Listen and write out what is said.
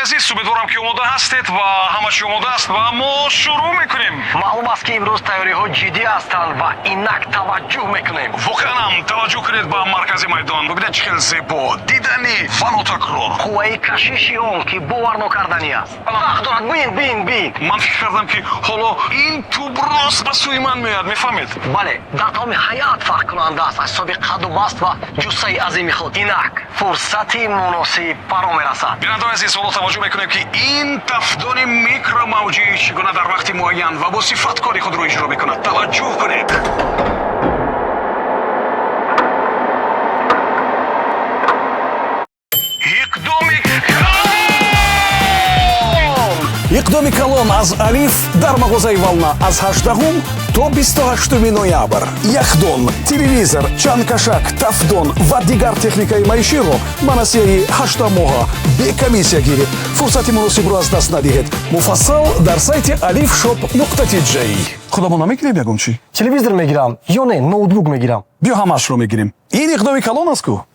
Азиз, умедворам, ки омода ҳастед ва ҳама чӣ омода аст ва мо шурӯъ мекунем. Маълум аст, ки имрӯз тайёриҳо ҷиддӣ ҳастанд ва инак таваҷҷӯҳ мекунем. Воқеан ҳам, таваҷҷӯҳ кунед ба маркази майдон. Бибинед, чӣ хел зебо, диданӣ ва нотакрор. Қувваи кашиши он, ки бовар нокарданӣ аст, фарқ дорад. Бин, бин, бин! Ман фикр кардам, ки ҳоло ин тӯб рост ба сӯи ман меояд, мефаҳмед? Бале, дар тамоми ҳайат фарқкунанда аст аз ҳисоби қадду баст ва ҷуссаи азими худ. Инак фурсати муносиб фаро мерасад. Бинандаои азиз, ҳоло таваҷҷӯҳ мекунем, ки ин тафдони микромавҷӣ чӣ гуна дар вақти муайян ва бо сифат кори худро иҷро мекунад. Таваҷҷӯҳ кунед. Иқдоми Иқдоми калон аз «Алиф» дар мағозаи «Волна» аз 18 то 28 ноябр: яхдон, телевизор, чангкашак, тафдон ва дигар техникаи маиширо ба насияи 8 моҳа бе комиссия гиред. Фурсати муносибро аз даст надиҳед. Муфассал дар сайти alifshop.tj. Худамон намекунем ягон чӣ? Телевизор мегирам ё не, ноутбук мегирам? Биё, ҳамаашро мегирем. Ин иқдоми калон аст ку.